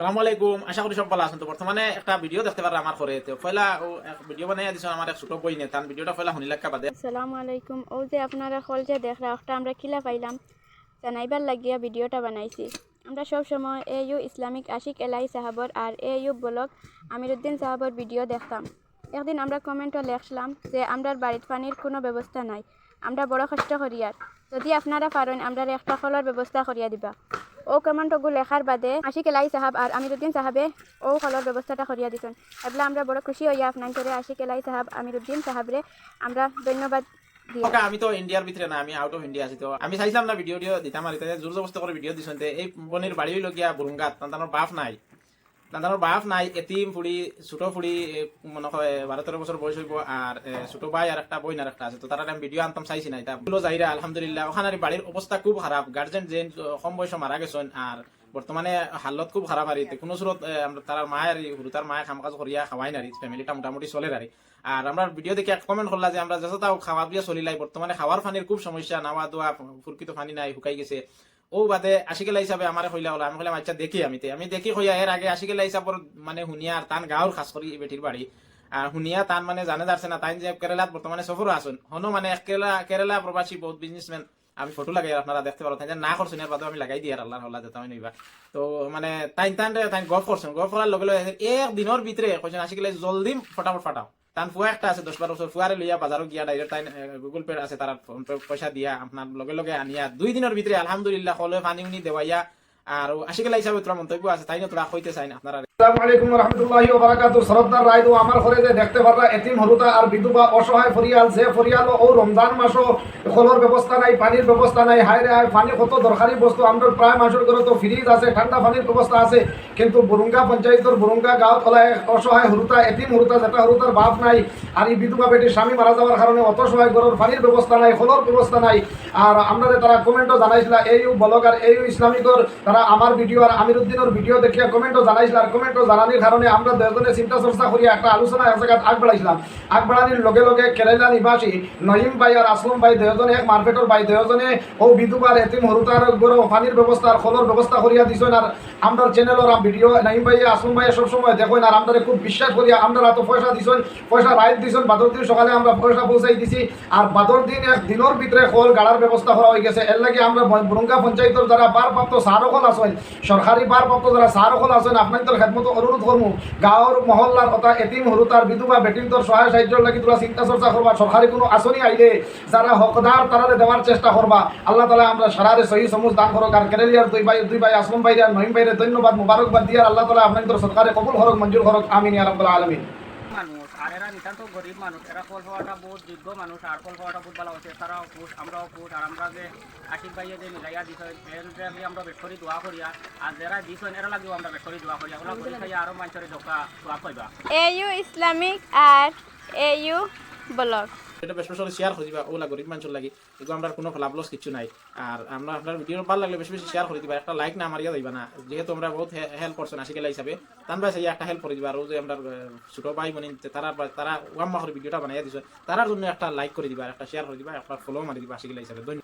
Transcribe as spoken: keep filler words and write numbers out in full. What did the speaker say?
আসসালামু আলাইকুম, আশা করি সব ভালা আছইন। তো বর্তমানে একটা ভিডিও দেখতে পাররা আমার ঘরে, তো পয়লা ও এক ভিডিও বানাইয়া দিছইন আমার এক ছোট বইনে, তান ভিডিওটা পয়লা হুনি লাগা বাদে। আসসালামু আলাইকুম। অউ যে আপনারা অকল যে দেখরা, অটা আমরা কিলা পাইলাম জানাইবার লাগিয়া ভিডিওটা বানাইছি। আমরা সব সময় এ ইউ ইসলামিক আশিক এলাহি সাহাবর আর এ ইউ ব্লগ আমিরুদ্দিন সাহাবর ভিডিও দেখতাম। একদিন আমরা কমেন্টো লেখলাম যে আমরার বাড়িত পানির কুনু ব্যবস্থা নাই, আমরা বড় কষ্ট করিয়ার, যদি আপনারা পারইন আমরারে একটা কলর ব্যবস্থা করিয়া দিবা। অউ কমেন্টগু লেখার বাদে আশিক এলাহি সাহাব আর আমিরুদ্দিন সাহাবে অউ কলর ব্যবস্থাটা করিয়া দিছইন। এবলা আমরা বড় খুশি অইয়া আপনাইন্তরে আশিক এলাহি সাহাব, আমিরুদ্দিন সাহাবরে আমরা ধন্যবাদ দিয়ার। ওকে, আমি তো ইন্ডিয়ার ভিতরে না, আমি আউট অফ ইন্ডিয়া আছি। তো আমি চাইছিলাম না ভিডিও টিডিও দিতাম আর ইতা জোর জবস্তি করি ভিডিও দিছইন। তে এই বইনর বাড়ি অইলো গিয়া বুরুঙ্গাত, তান তানর বাপ নাই। তান তানর বাপ নাই, এতিম ফুড়ি, ছোট ফুড়ি, এ, মনে অয় বারো তেরো বছর বয়স অইবো। আর, এ, ছোট ভাই আর একটা বইন আর একটা আছে। তো তারারে আমি ভিডিও আনতাম চাইছি না, ইতা ভুলো যাইরা, আলহামদুলিল্লাহ। অখান আর বাড়ির অবস্থা খুব খারাপ, গার্জিয়ান যেইন কম বয়সো মারা গেছইন, আর বর্তমানে হালত খুব খারাপ আর ইতে। কুনু সুরত, এ, আমরা তারার মায় আর হুরুতার মায় কাম কাজ করিয়া খাওয়াইন আর ফ্যামিলিটা মোটামুটি চলের আর। আর আমরার ভিডিও দেখিয়া এক কমেন্ট করলা যে আমরা যেতা তাও খাওয়া দিয়া চলিলাই, বর্তমানে খাওয়ার পানির খুব সমস্যা, নাওয়া ধোয়া প্রকৃত পানি নাই, হুকাই গেছে। অউ বাদে আশিক এলাহি সাহাবে আমারে কইলা অলা, আমি কইলাম আচ্ছা দেখি আমি। তে আমি দেখি কইয়া এর আগে আশিক এলাহি সাহাবর মানে হুনিয়া আর তান গাঁওর খাস করি বেটির বাড়ি। আর হুনিয়া তান মানে জানে যারছে না, তাইন যে কেরালাত বর্তমানে সফরো আছইন। হনো মানে এক কেরালা, কেরালা প্রবাসী বউত বিজনেসম্যান, আমি ফটো লাগাইয়ার আপনারা দেখতে পারইন। তাইন যে না করছইন এর বাদেও আমি লাগাই দিয়ার আল্লাহর হাওলা যেতা অইন অইবা। তো মানে তাইন তানরে তাইন গফ করছইন, গফ করার লগে লগে এক দিনর ভিতরে কইছইন আশিক এলাহি জলদি ফটাফট ফাটাও। তান ফুয়া একটা আছে দশ বারো বছর, ফুয়ারে লইয়া বাজারো গিয়া direct তাইন, এ, Google Pay আছে তারার, PhonePe পয়সা দিয়া আপনার লগে লগে আনিয়া দুই দিনর ভিতরে আলহামদুলিল্লাহ কলে পানি উনি দেওয়াইয়া। আর অউ আশিক এলাহি সাহাবর থুড়া মন্তব্য আছে, তাইন থুড়া কইতে চাইন আপনারা। আসসালামু আলাইকুম ওয়া রাহমাতুল্লাহি ওয়া বারাকাতুহু। শ্রদ্ধার রায়দু আমার ঘরে যে দেখতে পাররা এতিম হুরুতা আর বিধবা অসহায় পরিয়াল, যে পরিয়ালো অউ রমজান মাসো কলর ব্যবস্থা নাই, পানির ব্যবস্থা নাই। হায় রে হায়, পানি কত দরকারি বস্তু। আমরার প্রায় মানষর ঘরো তো ফ্রিজ আছে, ঠান্ডা পানির ব্যবস্থা আছে, কিন্তু বুরুঙ্গা পঞ্চায়েতর বুরুঙ্গা গাঁওত অলা এক অসহায় হুরুতা, এতিম হুরুতা, যেটা হুরুতার বাপ নাই, আর ই বিধবা বেটির স্বামী মারা যাওয়ার কারণে অত অসহায়, ঘরর পানির ব্যবস্থা নাই, কলর ব্যবস্থা নাই। আর আমরারে তারা কমেন্টো জানাইছিলা, এ ইউ ব্লগ আর এ ইউ ইসলামিকর, তারা আমার ভিডিও আর আমিরুদ্দিনর ভিডিও দেখিয়া কমেন্টো জানাইছিলা। আর কমেন্টো জানানির কারণে আমরা দুইজনে চিন্তা চর্চা করিয়া একটা আলোচনা এক জাগাত আগবাড়াইছিলাম। আগবাড়ানির লগে লগে কেরালা নিবাসী নঈম ভাই আর আসলম ভাই দুইজনে এক মারপেটর ভাই দুইজনে অউ বিধবার এতিম হুরুতার ঘরো পানির ব্যবস্থা আর কলর ব্যবস্থা করিয়া দিছইন। আর আমরার চ্যানেলর ভিডিও নঈম ভাইয়ে, আসলম ভাইয়ে সবসময় দেখইন, আর আমরারে খুব বিশ্বাস করিয়া আমরারে অত পয়সা দিছইন, পয়সা রাইত দিছইন, বাদর দিন সকালে আমরা পয়সা পৌঁছাই দিছি। আর বাদর দিন এক দিনর ভিতরে কল গাড়ার ব্যবস্থা করা অইগেছে। এরলাগি আমরা ব-, বুরুঙ্গা পঞ্চায়েতর যারা ভারপ্রাপ্ত স্যার অকল আছইন, সরকারি ভারপ্রাপ্ত যারা স্যার অকল আছইন, আপনাইন্তর খেদমতো অনুরোধ করমু, গাঁওর মহল্লার অতা এতিম হুরুতার বিধবা বেটিন্তর সহায় সাহায্যর লাগি থুড়া চিন্তা চর্চা করবা। সরকারি কুনু আছনি আইলে যারা হকদার তারারে দেওয়ার চেষ্টা করবা। আল্লাহ তাআলায় আমরার সারারে সহি সমুজ দান করউক। আর কেরালিয়ার দুই ভাই, দুই ভাই আসলম ভাইরে আর নঈম ভাইরে ধন্যবাদ মুবারকবাদ দিয়ার আল্লাহ তাআলায় আপনাইন্তর সদকারে কবুল করউক, মঞ্জুর করউক। আমিন ইয়া রাব্বাল আলামিন। মানুষ, আর এরা নিতান্ত গরিব মানুষ, এরা কল পাওয়াটা বউত যোগ্য মানুষ, আর কল পাওয়াটা বউত ভালা অইছে। তারাও খুশ, আমরাও খুশ, আর আমরা যে আশিক ভাইয়ে যে মিলাইয়া দিছইন, এর লাগি আমরা বেশ করি দোয়া করিয়ার, আর যেরা দিছইন এরা লাগিও আমরা বেশ করি দোয়া করিয়ার। ওলা করি খাইয়া আরো মানষরে দোয়া, দোয়া কইবা। এ ইউ ইসলামিক আর এ ইউ ব্লগ। ইটা বেশ বেশ করি শেয়ার করি দিবা, ওলা গরিব মানষর লাগি। এগু আমরার কুনু লাভ লস কিচ্ছু নাই। আর আমরা, আপনার ভিডিও ভালা লাগলে বেশি বেশি শেয়ার করি দিবা, একটা লাইক না মারিয়া যাইবা না, যেহেতু আমরারে বউত হে-, হেল্প করছইন আশিক এলাহি সাহাবে। তান বায় চাইয়া একটা হেল্প করি দিবা, আর অউ যে আমরার, আহ, ছোট ভাই বইন, তে তারা বা-, তারা ওয়াম্মা করি ভিডিওটা বানাইয়া দিছইন, তারার জন্য একটা লাইক করি দিবা, একটা শেয়ার করি দিবা, একটা ফলো মারি দিবা আশিক এলাহি সাহাবে। ধন্যবাদ।